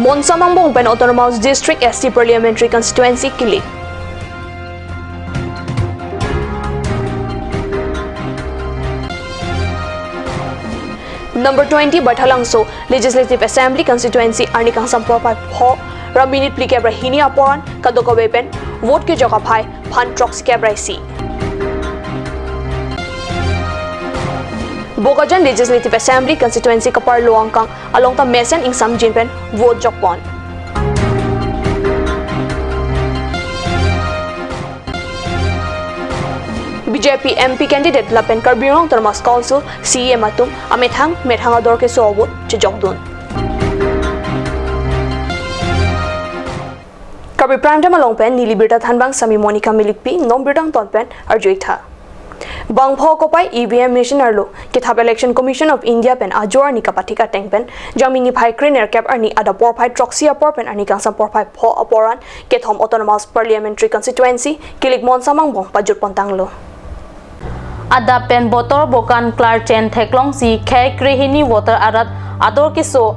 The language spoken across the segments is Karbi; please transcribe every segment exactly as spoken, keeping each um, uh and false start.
Monsam angbong pen Autonomous District S T Parliamentary Constituency kilik. Number twenty Baithalangso Legislative Assembly Constituency arni kangsam porphai pho ra minit phlikep ra hini apor an kadokave pen vote kejok aphai phan throksikep ra isi. Bokajan Legislative Assembly Constituency kaparlo angkang along ta mesen ingsamjin pen vote jokpon. B J P M P candidate lapen Karbi Anglong Autonomous Council C E M atum amethang methang ador keso avote chejokdun. Karbi Prime Time along pen neli birta thanbang sami Monica Milikpi, non birta angton pen arju-ik tha. Bangpho kopai E V M machine arlo kethap Election Commission of India pen ajo arni kapathik ateng pen Jangmi niphai krenerkep arni adap porphai throksi apor pen arni kangsam porphai pho apor an kethom Autonomous Parliamentary Constituency kilik Monsam angbong pajutpon tanglo. Adap pen botor bokan klarchen theklongsi khei krehini voter arat ador keso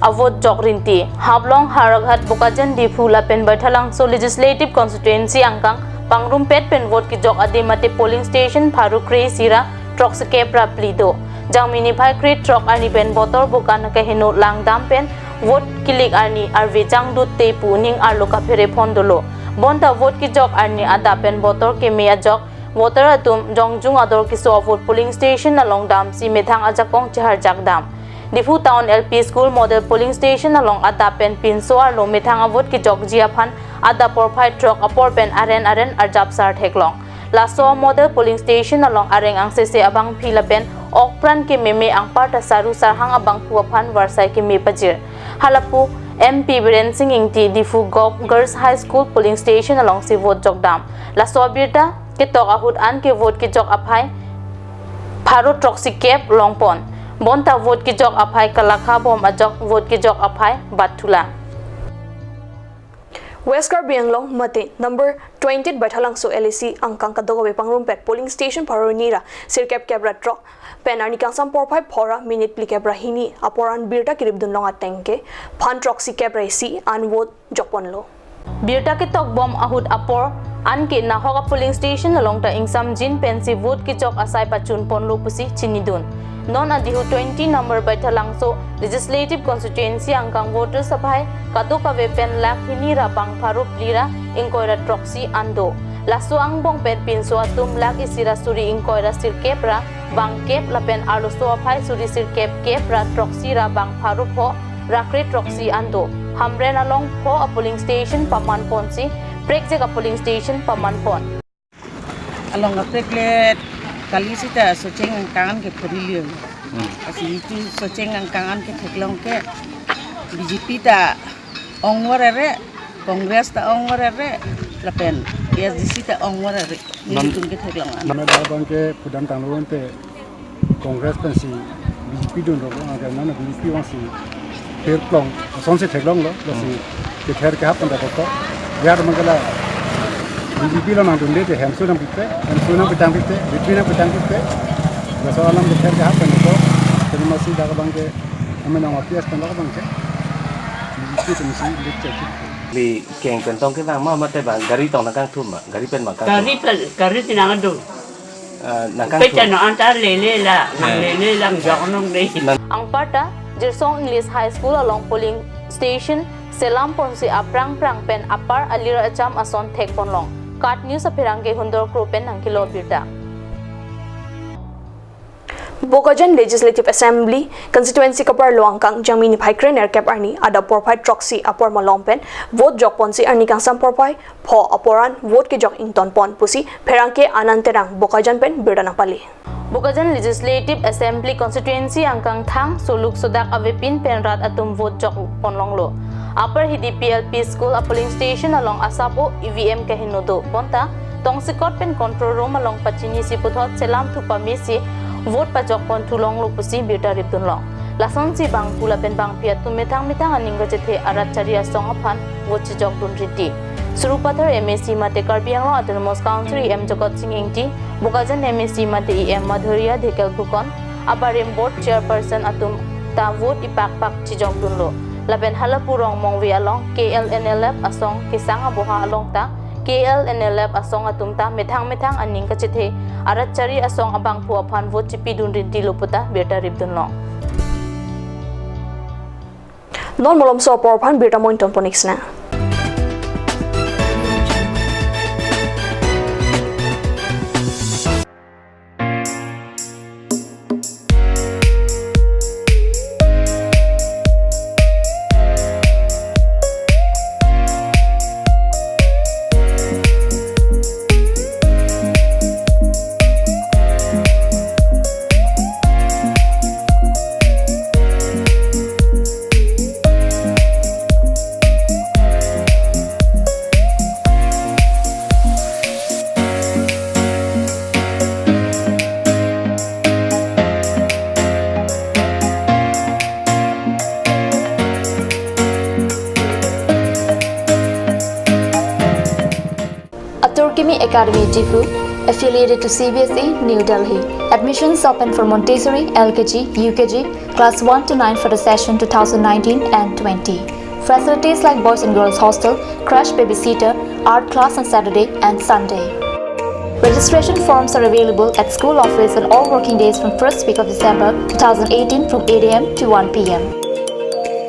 avote jok rinti. Haflong, Howraghat, Bokajan, Diphu lapen Baithalangso Legislative Constituency angkang pangrumpet pen vote kejok adim mate polling station pharo kre-isi ra throksikep ra phli do. Jangmi niphai krethrok arni pen botor bokan kaheno langdam pen vote kilik arni arve jangdut te pu ning arlo kaphere phon dolo. Bonta vote kejok arni adap pen botor keme ajok voter atum jongjung ador keso avote polling station along damsi methang ajakong cheharjak dam. Diphu Town L P School Model Polling Station along adap pen pinso arlo methang avote kejokji aphan adap porphai throk apor pen aren aren arjapsar theklong. Laso Model Polling Station along areng angsese abangpi lapen okpran kememe anparta saru sarhang abangphu aphan varsai keme pajir. Halapu M P Biren Singh Ingti Diphu Govt Girls High School Polling Station alongsi vote jokdam. Laso abirta ketok ahut an ke vote kejok aphai pharo throksi kep longpon. Bonta vote kejok aphai kalakha bom ajok vote kejok aphai bathula. West Karbi Anglong mate number twenty Baithalangso L A C angkang kadokave pangrumpet polling station pharo hini ra sirkep kep ra throk pen arni kangsam porphai pho ra minit phlikep ra hini apor an birta kiripdun long ateng ke phan throksikep ra isi an vote jokponlo. Birta ketok bom ahut apor an ke nahok a polling station along ta ingsamjin pensi vote kejok asai pachunponlo pusi chinidun. Non adihu twenty number Baithalangso Legislative Constituency angkang voters aphai kadokave pen lakh hini ra bang pharo phli ra ingkoi ra throksi an do. Laso angbong pen pinso atum lakh isi ra suri ingkoi ra sirkep ra bang kep lapen arloso aphai suri sirkep kep ra throksi ra bang pharo pho ra kre throksi an do. Hamren along pho a polling station pamanponsi prekjak a polling station pamanpon. Along kaprek le kali sita Socheng angkang an ke phori liu. Hmm. Lasi itum Socheng angkang an ke theklong ke B J P ta ongvor ere, Congress ta ongvor ere, lapen A S D C ta ongvor ere. Non- Itum ke theklong an. Mane dak abang ke pudam tanglo ante Congress pensi B J P dunrok lo, agar mane B J P vangsi pherplong, asonsi theklonglo, lasi Hmm. kether kehap pen dakok. Yar mangala B J P lo nangdunde te hemso nangpipe, hemso nangpetangpipe, B J P nangpetangpipe. Laso alam kether kehap pen dakok. Terima kasih dak abang ke, kami nang wapias pen dakok abang ke. B J P pensi lik cek. Li keng pen tong ke nang ma mate bang gari tong nangkangthum ma, gari pen ma kangthum. Gari pen, gari ti nang adung. Ah, nangkangthum. Pecha no anta lele la, nang Eh. lele lang jok nong dei. Nang- Anparta Jirsong English High School along polling station selam ponsi aphrang phrang pen apar alir acham ason thekponlong. KAT News apherangke Hundor Kro pen nangkelo birta. Bokajan Legislative Assembly Constituency kaparlo angkang Jangmi niphai krenerkep arni adap porphai throksi apor malom pen vote jokponsi arni kangsam porphai pho apor an vote kejok ingtonpon pusi pherangke Anand Terang Bokajan pen birta nangpale. Bokajan Legislative Assembly Constituency angkang thang soluk sodak avepin pen rat atum vote jokponlonglo. Upper Hidipi L P School a polling station along asap o E V M kaheno do. Bonta tongsekot pen control room along pachinisi puthot selam thu pamesi vote pajokpon thulonglo pusi birta ripdunlong. Lasonsi bangphu lapen bangpi atum methang methang aning kachethe arat chari asong aphan vote chejokdun riti. Sarupathar M A C mate Karbi Anglong Autonomous Council E M Jagat Sing Engti, Bokajan M A C mate E M Madhurya Dhekial Phukan, abarim board chairperson atum ta vote ipakpak chejokdunlo. Lapen Halapurong Mongve along K L N L F asong kesang aboha along ta K L N L F asong atum ta methang methang aning kachethe arat chari asong abangphu aphan vote chipidun rintilo puta birta ripdunlong. Non malomso apor aphan birta mointon ponik sna. Atur Kimi Academy Diphu, affiliated to C B S E, New Delhi. Admissions open for Montessori, L K G, U K G, class one to nine for the session two thousand nineteen and twenty. Facilities like boys and girls hostel, crash babysitter, art class on Saturday and Sunday. Registration forms are available at school office on all working days from first week of December two thousand eighteen from eight A M to one P M.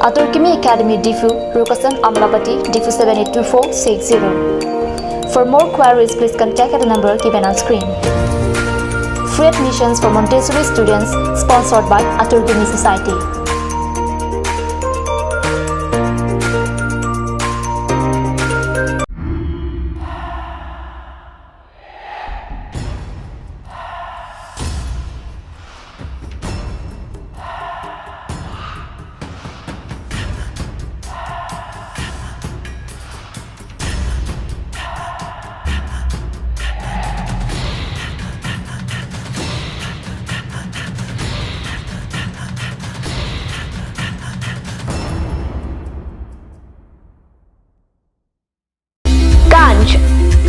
Atur Kimi Academy Diphu, Rukasan Amlapati, Diphu seven eight two four six zero. For more queries, please contact at the number given on screen. Free admissions for Montessori students, sponsored by Atur Kimi Society. Ganj.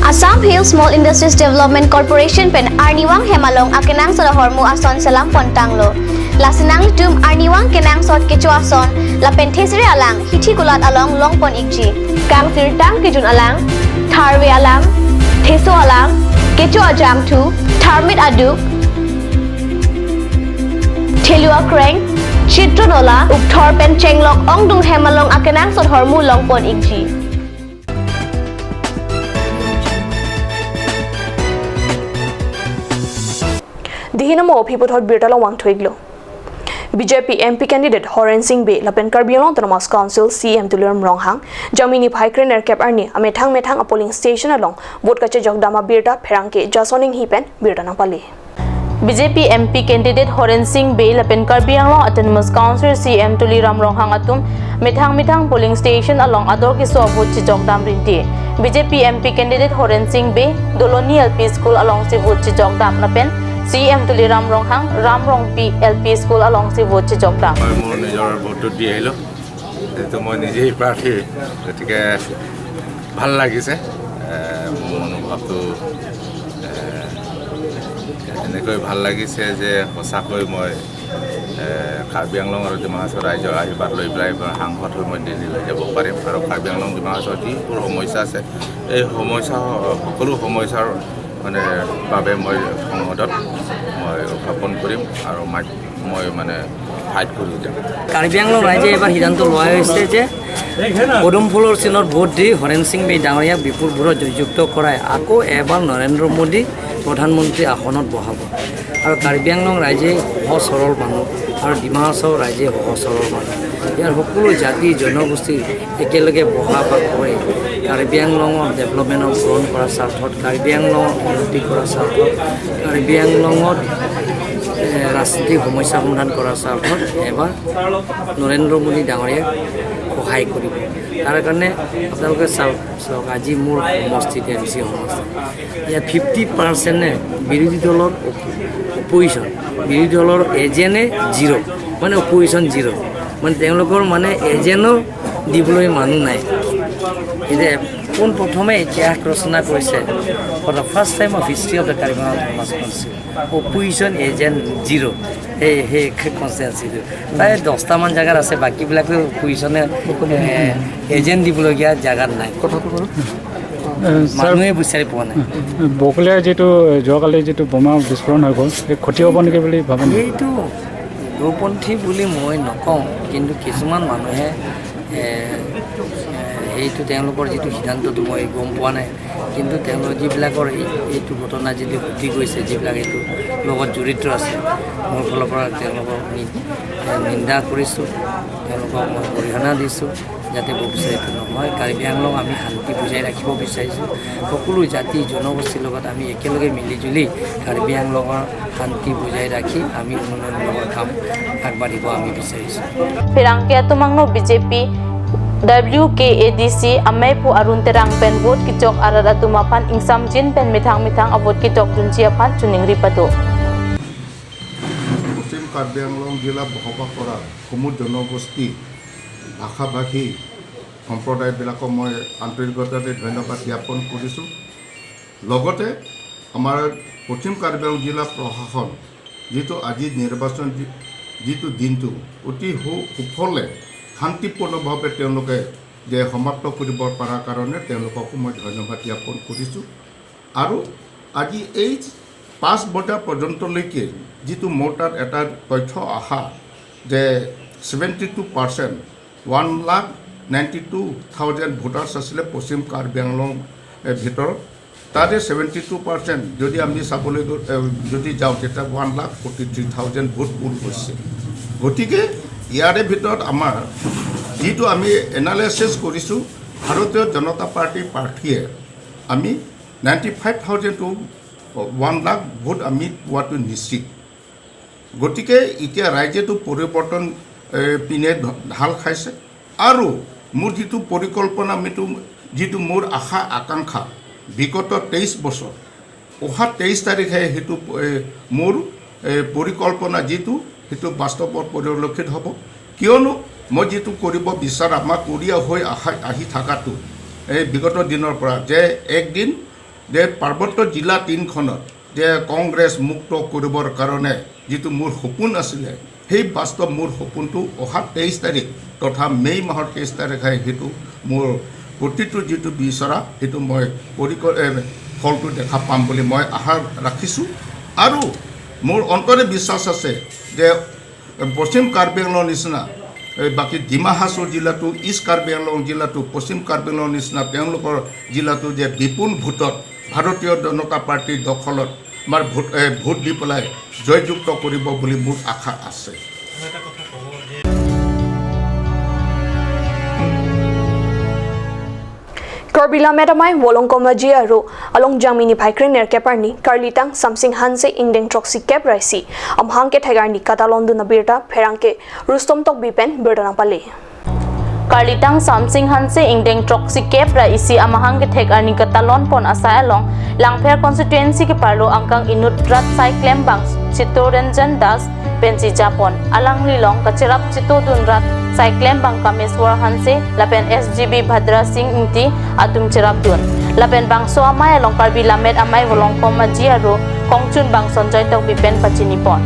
Assam Hill Small Industries Development Corporation pen arnivang hem along akenangsot ahormu ason selam pontanglo. Lasi nanglitum arnivang kenangsot kecho ason lapen thesere alang hithi kulat along longpon ikji. Kangsirtang kejun alang, tharve alang, theso alang, kecho ajangthu, tharmit aduk, thelu akreng, chitro nola, ukthor pen chenglok ongdung hem along akenangsot ahormu longpon ikji. Dihina mo aphi puthot birta along vangthu-iklo. B J P M P candidate Horen Sing Bey lapen Karbi Anglong Autonomous Council C E M Tuliram Ronghang Jangmi niphai krenerkep arni amethang methang a-polling station along vote kachejokdam abirta pherangke Jason Enghi pen birta nangpale. B J P M P candidate Horen Sing Bey lapen Karbi Anglong Autonomous Council C E M Tuliram Ronghang atum methang methang polling station along ador keso vote chejokdam rinti. B J P M P candidate Horen Sing Bey Doloni L P School alongsi vote chejokdam lapen C E M Tuliram Ronghang Ram Rongpi L P School alongsi vote chejokdam. মই মোৰ নিজৰ ভোটটো দি আহিলোঁ। যিহেতু মই নিজেই প্ৰাৰ্থী, গতিকে ভাল লাগিছে। এ, মোৰ মনোভাৱটো, এ, এনেকৈ ভাল লাগিছে যে সঁচাকৈ মই, এ, কাৰ্বি আংলং আৰু ডিমা হাছাও ৰাইজৰ আশীৰ্বাদ লৈ পেলাই মই সাংসদ হৈ মই দিল্লীলৈ যাব পাৰিম। আৰু কাৰ্বি আংলং ডিমা হাছাওত যিবোৰ সমস্যা আছে, এই সমস্যা, সকলো সমস্যাৰ মানে বাবে মই সংসদত মই উত্থাপন কৰিম আৰু মাত মই মানে ফাইট কৰি যাম। কাৰ্বি আংলং ৰাইজে এবাৰ সিদ্ধান্ত লোৱা হৈছে যে পদুম ফুলৰ চিনত ভোট দি হৰেণ সিং বেই ডাঙৰীয়াক বিপুল ভোটত জয়যুক্ত কৰাই আকৌ এবাৰ নৰেন্দ্ৰ মোদী প্ৰধানমন্ত্ৰী আসনত বহাব। আৰু কাৰ্বি আংলং ৰাইজে সহজ সৰল মানুহ আৰু ডিমা হাছাও ৰাইজে সহজ সৰল মানুহ। ইয়াৰ সকলো জাতি জনগোষ্ঠীৰ একেলগে বসবাস কৰি কাৰ্বি আংলঙৰ ডেভেলপমেণ্টক পূৰণ কৰাৰ স্বাৰ্থত, কাৰ্বি আংলঙৰ উন্নতি কৰাৰ স্বাৰ্থত, কাৰ্বি আংলঙত, এ, ৰাজনীতিক সমস্যা সমাধান কৰাৰ স্বাৰ্থত এবাৰ নৰেন্দ্ৰ মোদী ডাঙৰীয়াক সহায় কৰিব। তাৰ কাৰণে আপোনালোকে চাওক, চাওক, আজি মোৰ সমষ্টিত, এম চি সমষ্টিত, ইয়াত ফিফটি পাৰ্চেণ্টে বিৰোধী দলৰ অপ-, অপজিশ্যন, বিৰোধী দলৰ এজেণ্টে জিৰ', মানে অপজিশ্যন জিৰ', মানে তেওঁলোকৰ মানে এজেণ্টো দিবলৈ মানুহ নাই। এতিয়া পোনপ্ৰথমে ইতিহাস ৰচনা কৰিছে, for the first time of history of the Karbi Anglong Autonomous Council, opposition agent zero' সেই সেই কনষ্টিটুৱেঞ্চিটো। প্ৰায় দহটামান জেগাত আছে, বাকীবিলাকতো অপজিশ্যনে এজেণ্ট দিবলগীয়া জেগাত নাই। কথাটো বাৰু, এ, ছাৰ, মানুহে বিচাৰি পোৱা নাই। বকলীয়া যিটো যোৱাকালি যিটো বোমা বিস্ফোৰণ হৈ গ'ল, এই ক্ষতি হ'ব নেকি বুলি ভাবে নেকি? এইটো উগ্ৰপন্থী বুলি মই নকওঁ, কিন্তু কিছুমান মানুহে এ, এ, সেইটো তেওঁলোকৰ যিটো সিদ্ধান্তটো মই গম পোৱা নাই, কিন্তু তেওঁলোকৰ যিবিলাকৰ এই এইটো ঘটনা যিটো ঘটি গৈছে, যিবিলাক এইটো লগত জড়িত আছে, মোৰ ফালৰ পৰা তেওঁলোকক নি- এ, নিন্দা কৰিছোঁ, তেওঁলোকক মই গৰিহণা দিছোঁ, যাতে ভৱিষ্যতে এইটো নহয়। কাৰ্বি আংলং আমি শান্তি বজাই ৰাখিব বিচাৰিছোঁ। সকলো জাতি জনগোষ্ঠীৰ লগত আমি একেলগে মিলিজুলি কাৰ্বি আংলঙৰ শান্তি বজাই ৰাখি আমি উন্নয়নমূলকৰ কাম আগবাঢ়িব আমি বিচাৰিছোঁ। Pherangke atum angno B J P W K A D C amei pu Arun Terang pen vote kechok arat atum aphan ingsamjin pen methang methang avote kechokdunji aphan choningri pado. পশ্চিম কাৰ্বি আংলং জিলা বসবাস কৰা সমূহ জনগোষ্ঠী, ভাষা ভাষী সম্প্ৰদায়বিলাকক মই আন্তৰিকতাৰে ধন্যবাদ জ্ঞাপন কৰিছোঁ। লগতে আমাৰ পশ্চিম কাৰ্বি আংলং জিলা প্ৰশাসন যিটো আজি নিৰ্বাচন যি- যিটো দিনটো অতি সু- সুফলে শান্তিপূৰ্ণভাৱে তেওঁলোকে যে সমাপ্ত কৰিব পৰা কাৰণে তেওঁলোককো মই ধন্যবাদ জ্ঞাপন কৰিছোঁ। আৰু আজি এই পাঁচ বজা পৰ্যন্তলৈকে যিটো মোৰ তাত এটা তথ্য অহা যে seventy two percent, one lakh ninety two thousand voters আছিলে পশ্চিম কাৰ্বি আংলং এ, ভিতৰত। তাৰে ছেভেণ্টি টু পাৰ্চেণ্ট যদি আমি চাবলৈ গৈ- এ, যদি যাওঁ, তেতিয়া one lakh forty three thousand vote poll হৈছে। গতিকে ইয়াৰে ভিতৰত আমাৰ যিটো আমি এনালাইচিছ কৰিছোঁ, ভাৰতীয় জনতা পাৰ্টীৰ প্ৰাৰ্থীয়ে আমি ninety five thousand to one lakh vote আমি পোৱাটো নিশ্চিত। গতিকে এতিয়া ৰাইজেতো পৰিৱৰ্তন, এ, পিনে ঢ- ঢাল খাইছে। আৰু মোৰ যিটো পৰিকল্পনা, মিটো যিটো মোৰ আশা আকাংক্ষা, বিগত তেইছ বছৰ, অহা তেইছ তাৰিখে সেইটো, এ, মোৰ, এ, পৰিকল্পনা যিটো, সেইটো বাস্তৱত পৰিলক্ষিত হ'ব। কিয়নো মই যিটো কৰিব বিচৰা, মই কৰি হৈ আহা- আহি থকাটো, এই বিগত দিনৰ পৰা যে একদিন যে পাৰ্বত্য জিলা তিনিখনত যে কংগ্ৰেছ মুক্ত কৰিবৰ কাৰণে যিটো মোৰ সপোন আছিলে, সেই বাস্তৱ মোৰ সপোনটো অহা তেইছ তাৰিখ তথা মে' মাহৰ তেইছ তাৰিখে সেইটো মোৰ প্ৰতিটো যিটো বিচৰা, সেইটো মই পৰিক- এ, ফলটো দেখা পাম বুলি মই আশা ৰাখিছোঁ। আৰু মোৰ অন্তৰে বিশ্বাস আছে যে পশ্চিম কাৰ্বি আংলং নিচিনা, এই বাকী ডিমা হাছাও জিলাটো, ইষ্ট কাৰ্বি আংলং জিলাটো, পশ্চিম কাৰ্বি আংলং নিচিনা তেওঁলোকৰ জিলাটো যে বিপুল ভোটত ভাৰতীয় জনতা পাৰ্টীৰ দখলত আমাৰ ভোট, এ, ভোট দি পেলাই জয়যুক্ত কৰিব বুলি মোৰ আশা আছে। Karbi Lammet Amei Volongkom Aji Aro along Jangmi niphai krenerkep arni Karlitang Samsing Hanse ingdeng throksi kep ra isi amahang kethek arni katalondun abirta pherangke Rustom Tokbi pen birta nangpale. Karlitang Samsing Hanse ingdeng throksi kep ra isi amahang kethek arni katalon pon asai along Langpher constituency keparlo angkang inut rat sai klembang Chittaranjan Das pensi japon. Alangli along kacherap chetodun rat sai klembang Kameswar Hanse lapen S G B Bhadra Singh Ingti atum cherapdun. Lapen bangso amei along Karbi Lammet Amei Volongkom Aji Aro kongchunbang Sonjoy Tokbi pen pachinipon.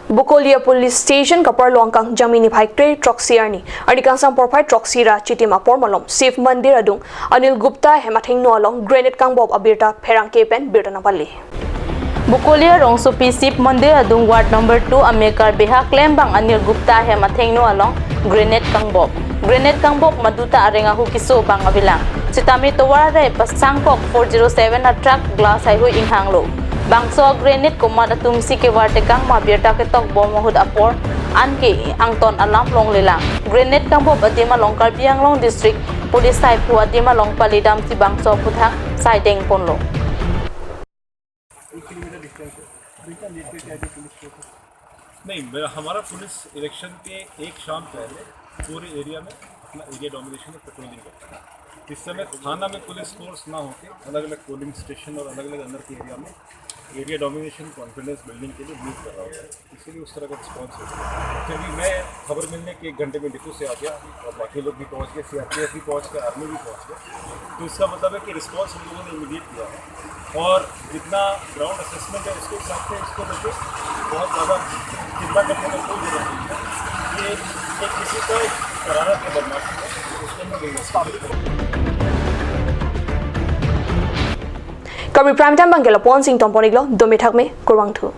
Bokolia Police Station keparlo angkang Jangmi niphai kre throksi arni, arni kangsam porphai throksi ra chitim apor malom Shiv Mandir adung Anil Gupta ahem athengno along grenade kangbop abirta pherangke pen birta nangpale. Bokolia rongsopi Shiv Mandir adung ward number two amekar beha klembang Anil Gupta ahem athengno along grenade kangbop. Grenade kangbop maduta areng ahu keso bang avelang. Sitame tovar rai pasangkok four zero seven a truck glass haihui inghanglo. Bangso grenade komat atumsi kevar tekang ma birta ketokbom ahut apor anke angton alam longlelang. Grenade kangbop adim along Karbi Anglong District Police saiphu adim along palidamsi bangso aphuthak saideng ponlo. नहीं, मेरा, हमारा police election के एक शाम पहले पूरे एरिया में अपना एरिया डोमिनेशन में पेट्रोलिंग करता है। इस समय थाना में पुलिस फोर्स ना होके अलग-अलग पोलिंग स्टेशन और अलग-अलग अंदर के एरिया में एरिया डोमिनेशन कॉन्फिडेंस बिल्डिंग के लिए मूव कर रहा हूँ, इसीलिए उस तरह का रिस्पॉन्स है। क्योंकि मैं खबर मिलने के एक घंटे में डिपो से आ गया और बाकी लोग भी पहुँच गए, सीआरपीएफ भी पहुँच गया, आर्मी भी पहुँच गया। तो इसका मतलब है कि रिस्पॉन्स हम लोगों ने इमीडिएट किया है और जितना ग्राउंड असेसमेंट है उसके हिसाब से इसको लेके बहुत ज़्यादा चिंता करने का कोई जरूरत नहीं है। ये एक किसी का एक शरारत या बदमाशी है, उसको हम लोग इन्वेस्टिगेट करेंगे। Karbi Prime Time abangke lapu-an si ingtonpon-iklo, dome thakme, kurvangthu.